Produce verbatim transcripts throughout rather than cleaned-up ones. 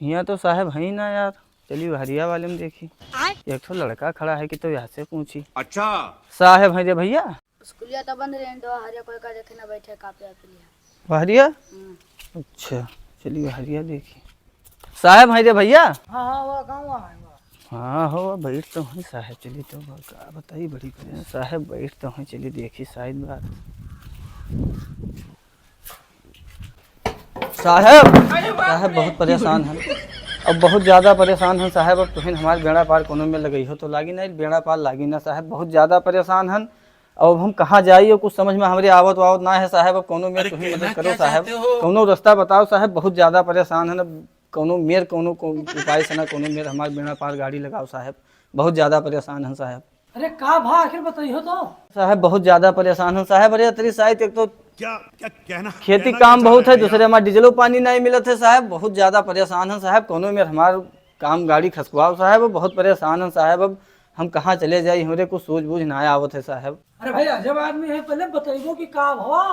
हियाँ तो साहेब है ही ना यार, चली बहरिया वाले में देखी। आय? एक ठो लड़का खड़ा है कि तो यहाँ से पूछी। अच्छा। साहेब है रे भैया? स्कूलिया तो बंद रहे, तो हरिया कोई का देखे ना बैठे, कापी वापी लिया। बहरिया? हम्म। अच्छा, चली बहरिया देखी। साहेब है रे भैया? हाँ, हाँ, वो गाँव है, वो। हाँ हो, बैठ तो हैं साहेब, चली तो का बताई, बड़ी परेशान। साहेब बैठ तो हैं, चली देखी शायद बात। साहेब, साहेब बहुत परेशान हन। अब बहुत ज्यादा परेशान हन साहेब। अब तुहिन हमार बेड़ा पार कोनो में लगई हो तो लागी ना, बेड़ा पार लागी ना साहेब, बहुत ज्यादा परेशान हन। अब हम कहाँ जाई, कुछ समझ में हमरे आवत वावत ना है साहेब। अब कोनो में तुहिन मदद करो साहेब, कोनो रास्ता बताओ साहेब, बहुत ज्यादा परेशान हन। अब कोनो मेर, कोनो को उपाय से ना, कोनो मेर हमार बेड़ा पार गाड़ी लगाओ साहेब, बहुत ज्यादा परेशान हन साहेब। अरे का भा, आखिर बताइहो तो। साहेब बहुत ज्यादा परेशान हन साहेब। अरे अतरी साइत एक तो क्या, क्या कहना, खेती कहना काम क्या बहुत चाह है, रहे हैं दूसरे आप? हमार डीजलो पानी नहीं मिलत है साहेब। बहुत ज्यादा परेशान हन साहेब, कोनो मेर हमार काम गाड़ी खसकवाओ साहेब, बहुत परेशान हन साहेब। अब हम कहाँ चले जाई, हमरे कुछ सूझबूझ ना आवत है साहेब। अरे भाई, अजब आदमी है, पहले बताइबो कि का भा,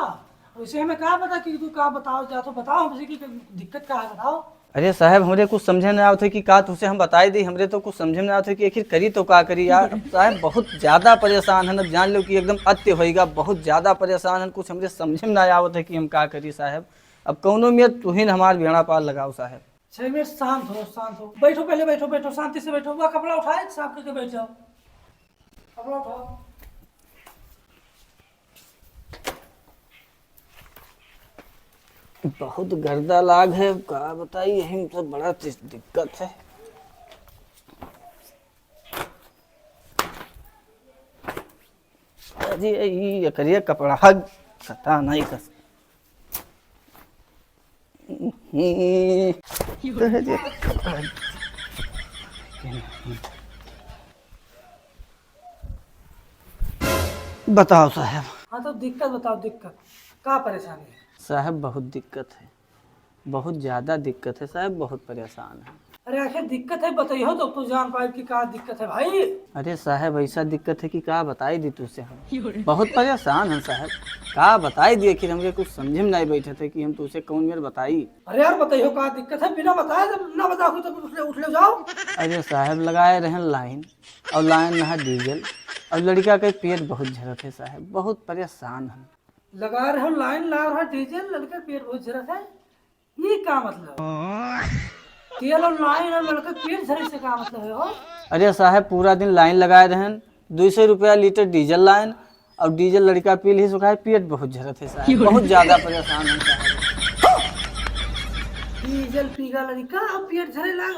वैसे हमें का पता कि तू का बताओ चाहत हो, बताओ हमसे कि दिक्कत का है, बताओ। अरे साहेब, हमरे कुछ समझे ना आवत है कि का तुसे हम बताई दी, हमरे तो कुछ समझे में ना आवत है कि आखिर करी तो का करी यार। अब साहेब बहुत ज्यादा परेशान हन, अब जान लो कि एकदम अत्य होइगा, बहुत ज्यादा परेशान हन, कुछ हमरे समझे में ना आवत है कि हम का करी साहेब। अब कौनो में तुहिन हमार बेड़ा पार लगाओ साहेब। छह मिनट शांत हो, शांत हो, बैठो, पहले बैठो, बैठो, शांति से बैठो, वह कपड़ा उठाए, साफ करके बैठ जाओ, कपड़ा उठाओ। बहुत गर्दा लाग है, का बताई, यही में तो बड़ा चीज दिक्कत है। अरे, ई एकरे कपड़ा ह, पता नहीं कस। बताओ साहेब। हाँ, तो दिक्कत बताओ, दिक्कत का परेशानी है? साहेब, बहुत दिक्कत है, बहुत ज्यादा दिक्कत है साहेब, बहुत परेशान है। अरे, आखिर दिक्कत है, बताइहो तो, तू जान पाए कि का दिक्कत है भाई। अरे साहेब, ऐसा दिक्कत है कि का बताई दी तुसे हम, बहुत परेशान हैं साहेब। का बताई दी, आखिर हमके कुछ समझे में नहीं बैठत है कि हम तुसे कौन मेर बताई। अरे यार, बताइहो का दिक्कत है, बिना बताए जब ना बताओ तो उठ ले, उठ ले जाओ। अरे साहेब, लगाए रहन लाइन, और लाइन ना है डीजल, और लड़का के पेट बहुत झरत है साहेब, बहुत परेशान है। लगा रहे हो लाइन, ला रहा डीजल, लड़का पेट बहुत झरत है, ये का मतलब? तेल और लाइन और लड़का पेट झरे से का मतलब है हो? अरे साहेब, पूरा दिन लाइन लगाए रहन, दो सौ रुपया लीटर डीजल लाइन, और डीजल लड़का पी ली सुखाए, पेट बहुत झरत है साहेब, बहुत ज्यादा परेशान है साहेब। डीजल पीगा लड़का और पेट झरे लाग,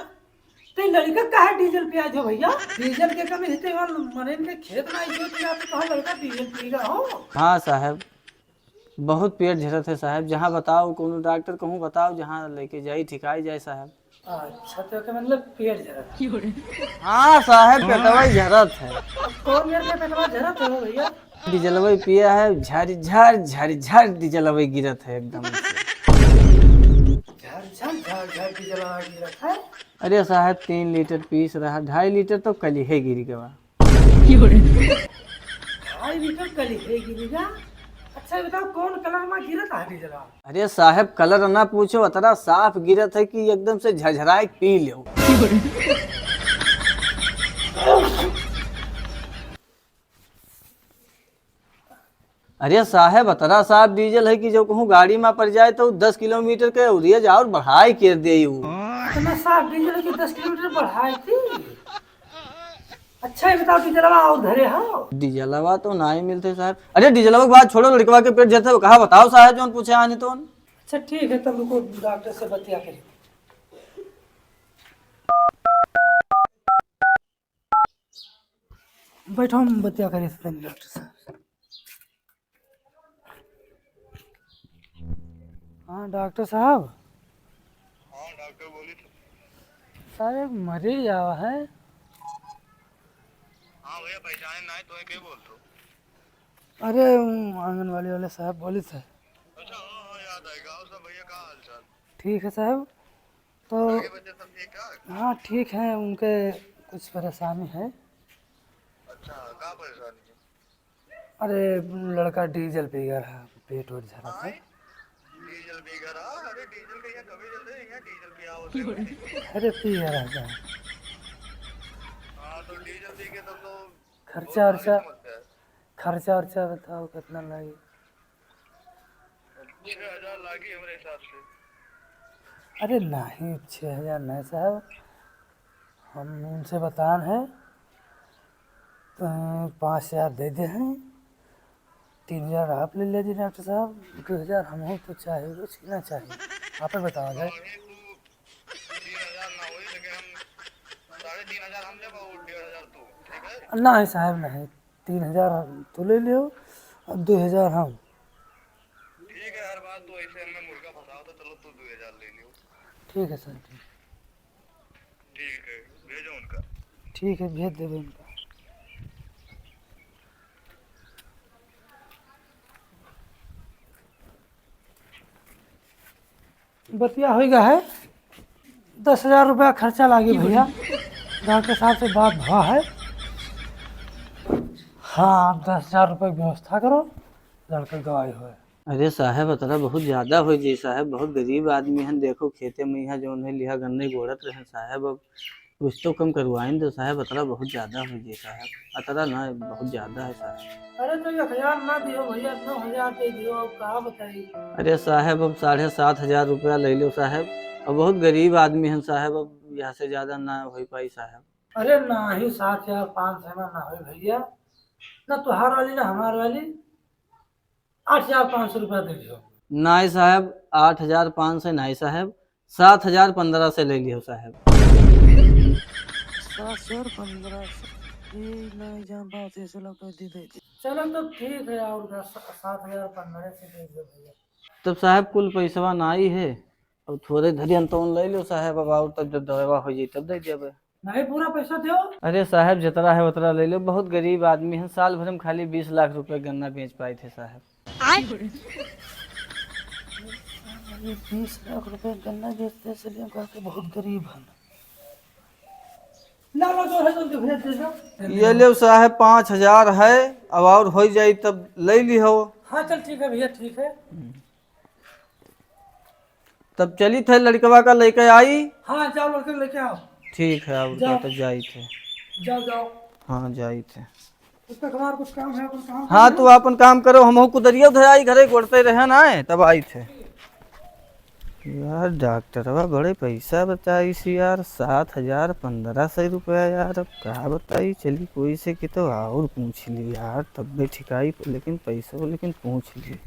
ते लड़का काहे डीजल पिया दो भैया? डीजल के कमी रहते वाल मनेन के खेत ना जोत जाते, कहाँ लड़का डीजल पीगा हो? हाँ साहेब, बहुत पेट झरत है साहेब, जहाँ बताओ कोनो डॉक्टर कहूँ बताओ, जहाँ लेके जाई ठिकाई जाए साहेब। अच्छा, तो के मतलब पेट झरत है? हाँ साहेब, पेटवा ही झरत है। अब कौन मेर के पेटवा झरत है हो भैया? डीजलवा पिया है, झर झर झर झर डीजलवा गिरत है एकदम से। झर झर झर झर डीजलवा गिरत है। अरे साहेब, तीन लीटर पीस रहा, ढाई लीटर तो कल ही गिर गवा। ढाई लीटर कल ही गिर गया। अच्छा, ये बताओ, कौन कलर में गिरत है डीजलवा? अरे साहेब, कलर ना पूछो, अतरा साफ गिरत है कि एकदम से झझराए के पी लो। अरे साहेब, अतरा साफ डीजल है कि जो कहूँ गाड़ी में पड़ जाए तो दस किलोमीटर के एवरेज और बढ़ाए के दे उ। इतना साफ डीजल है कि दस किलोमीटर बढ़ाए थी? अच्छा, ये बताओ, डीजलवा और धरे हो? डीजलवा तो ना ही मिलते साहेब। अरे, डीजलवा के बात छोड़ो, लड़कवा के पेट झरते हो, कहा बताओ साहेब, जौन पूछे आनी तो। अच्छा, ठीक है, तब रुको, डॉक्टर से बतिया करें। बैठो, हम बतिया करें तनी डॉक्टर साहब से। हाँ, डॉक्टर साहब। हाँ, डॉक्टर बोली तो। सर, एक मरीज आवा है। हाँ भैया, पहचाने ना है, तो के बोल दो। अरे, आंगनबाड़ी वाले साहब बोली थे। अच्छा, हाँ, हाँ, याद आएगा। और सब भैया, का हाल चाल? ठीक है साहब। तो आगे बच्चे सब ठीक ठाक? हाँ, ठीक है, उनके कुछ परेशानी है। अच्छा, का परेशानी है? अरे, लड़का डीजल पी गया है, पेट वेट झरा था। आय? डीजल पी गया रहा? अरे, डीजल के यहाँ कमी चल रही है, यहाँ डीजल पियाओ अरे पिया राजा। हाँ, तो डीजल दे के तब तो खर्चा बहुत भारी वर्चा, समस्या है। खर्चा वर्चा बताओ कितना लागी? छः हजार लागी हमरे हिसाब से। अरे नहीं, छः हजार नहीं साहब, हम उनसे बतान है, तो पाँच हजार दे दे हैं, तीन हजार आप ले लीजिए डॉक्टर साहब, दो हजार हमहू तो चाहे, कुछ ना चाहे, आप ही बताओ जाए। तीन हजार ना होई, लेकिन हम साढ़े तीन हजार हम लेब और डेढ़ हजार तू, ठीक है? नहीं साहब, नहीं, तीन हजार तू ले लियो और दो हजार हम। ठीक है, हर बार तू ऐसे हमें मुर्गा फंसाओ, तो चलो तू दो हजार ले लियो। ठीक है सर, ठीक। ठीक है, भेजो उनका। ठीक है, भेज देबे उनका। बतिया होइगा है, दस हजार रुपया खर्चा लागी भैया। डॉक्टर साहब से बात भा है। हाँ, आप दस हजार रुपये की व्यवस्था करो, लड़का गवाही होए। अरे साहब, अतरा बहुत ज्यादा होइ जाई साहब, बहुत गरीब आदमी हन। देखो खेते में यहाँ जौन है लिहा गन्ने गोड़त रहन साहब, अब कुछ तो कम करवाइन दो साहब, अतरा बहुत ज्यादा होइ जाई साहब, अतरा ना बहुत ज्यादा है साहब। अरे तो एक हजार ना दियो भैया, नौ हजार दे दियो, अब का बताई। अरे साहब, अब साढ़े सात हजार रुपया ले लो साहब, अब बहुत गरीब आदमी हन साहब, अब यहाँ से ज्यादा ना होइ पाई साहब। अरे नाही, सात हजार पाँच सौ में ना होई भैया, ना तुहार वाली ना हमार वाली। आठ हजार पाँच सौ रुपया दे दियो। नाई साहब, आठ हजार पाँच सौ नाई साहब, सात हजार पन्द्रह सौ ले लियो साहब। सात हजार पन्द्रह सौ, ये नहीं जान पाते, ऐसे लोग तो दे देते। चलो तो ठीक है, और का, सा-, सात हजार पन्द्रह सौ दे दियो भैया। तब साहब कुल पैसवा नाई है, अब थोड़े धरियन तौन ले लो साहब, अब और तब जब दवा हो जाई तब दे देबे। नहीं, पूरा पैसा दो। अरे साहब, जतरा है उतरा ले लो, बहुत गरीब आदमी है, साल भर में खाली बीस लाख रुपए गन्ना बेच पाए थे साहब। आय? अरे, बीस लाख रुपए गन्ना बेचते से लिए कहा कि बहुत गरीब है। ला, ला, जो है, जो भेज दे, जो। ये ले साहब, पाँच हजार है, अब और हो जाई तब ले ली हो। हाँ, चल ठीक है भैया, ठीक है। तब चली थे लड़कवा का लेके आई। हाँ, जाओ लड़के लेके आओ। ठीक है, और जाओ। का तो जाई थे। जाओ, जाओ। हाँ, जाई थे। उसका हमार कुछ काम है, अपन काम हाँ, करो। तू अपन काम करो, हमहू कुदरिया उधर आई घरे गोड़ते रहे ना, तब आई थे। यार, डॉक्टरवा बड़े पैसा बताई सी यार, सात हजार पन्द्रह सौ रुपया यार, अब का बताई, चली कोई से कि तो और पूछ ली यार, तब भी ठिकाई, लेकिन पैसो, लेकिन पूछ ली।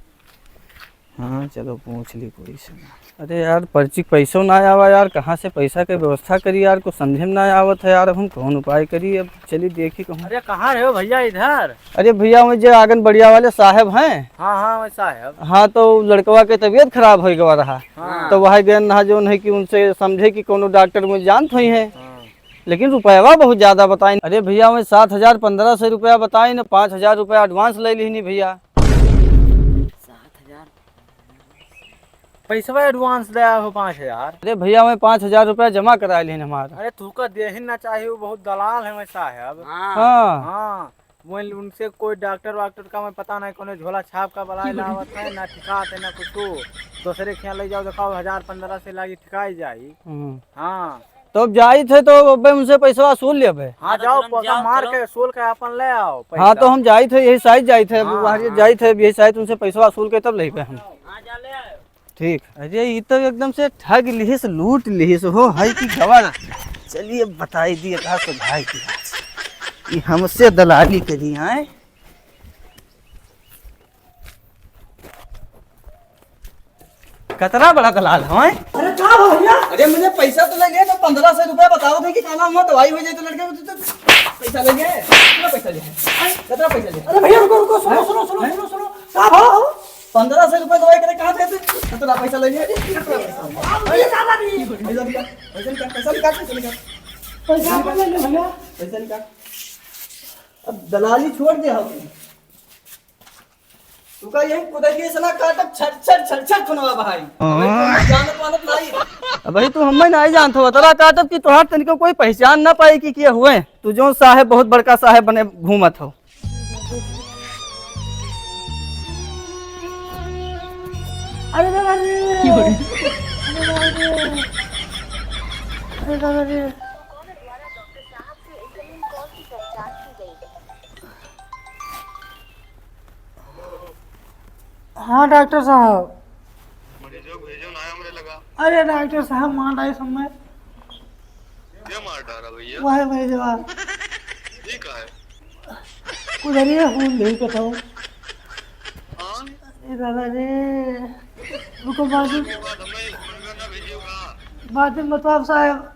हाँ, चलो पूछ ली कोई से ना। अरे यार, पर्ची क पैसो ना आवा यार, कहाँ से पैसा के व्यवस्था करी यार, कुछ समझे में ना आवत है यार, अब हम कौन उपाय करी, अब चली देखी कहूँ। अरे कहाँ रहे हो भैया इधर? अरे भैया, वही जो आंगनबाड़िया वाले साहब हैं। हाँ, हाँ, वही साहब। हाँ, तो लड़कवा के तबीयत खराब होइ गवा रहा। हाँ। तो वह गए ना, जौन है कि उनसे समझे कि कौनो डॉक्टर मुझे जानत होई हैं। हाँ। लेकिन रुपयवा बहुत ज्यादा बताइन। अरे भैया, वही सात हजार पन्द्रह सौ रुपया बताइन, पाँच हजार रुपया advance ले लिहनी भैया। सात हजार। पैसवा advance दे आए हो पाँच हजार। अरे भैया, मैं पाँच हजार रुपया जमा कराए लेन हमार। अरे तू का देहिन ना चाहिए, वो बहुत दलाल है वैसा है अब। हाँ। हाँ। हाँ, वो उनसे कोई डॉक्टर वाक्टर का मैं पता नहीं, कौन झोला छाप का बलाई लावत है, ना ठिकात है ना कुछ। दूसरे के यहाँ ले जाओ, दिखाओ, हजार पन्द्रह से लागी ठिकाई जाई। हम्म। हाँ। तो अब जाई थे तो अब उनसे पैसा वसूल लेबे। हाँ, हाँ, तो जाओ, तुरंत पका जाओ, मार चलो। के, सोल के अपन ले आओ हाँ, पैसा। तो हम जाई थे, यही साइड जाई थे, अब हाँ, वहाँ हाँ। जाई थे, अब यही साइड उनसे पैसा वसूल के तब लेबे हम। हाँ, जा ले आयो। ठीक। अरे, ई तो एकदम से ठग लिहिस, लूट लिहिस हो, है कि गवार। चलिए, बताई दिए का सुधाई की। ई हमसे दलाली करी, आए। कतरा बड़ा दलाल है। अरे का हो भैया? अरे मैंने पैसा तो ले लिया, तो पन्द्रह सौ रुपया बताओ थे कि का नाम हुआ, दवाई हो जाए तो लड़के को, तो, तो पैसा ले लिया है। कितना पैसा लिया है? कितना पैसा लिया है? अरे भैया रुको, रुको, सुनो, हैं? सुनो, सुनो, हैं? सुनो, सुनो। का भाव हो? पन्द्रह सौ रुपया दवाई करे कहाँ थे? कितना पैसा ले लिया? कितना पैसा? अरे दादा रे। पैसा निकाल, पैसा निकाल, पैसा निकाल, पैसा निकाल। पैसा निकाल, पैसा निकाल। अब दलाली छोड़ दे हम। तू का यही कुदरिये से ना काटब, छट, छट, छट, छट खुनवा बहाई। हाँ। अबे तू जानत वानत नाई। अबे तू हमें नाई जानत हो, अतरा काटब कि तोहार तनिको कोई पहचान ना पाई कि के हुए। तू जो साहेब, बहुत बड़का साहेब बने घूमत हो। अरे दादा रे। की हो रे? अरे दादा रे। अरे दादा रे। हाँ डॉक्टर साहब। मरीजों भेजो ना हमरे लगा। अरे डॉक्टर साहब, मार डाले सब में। क्या मार डाला भैया? वह मरीजवा। ये का है? उधर ही है, फोन भेज के बताओ। हाँ? अरे दादा रे, रुको बाजू। ये बात हमें मंगल ना भेजियो का? बाद में बताओ साहब।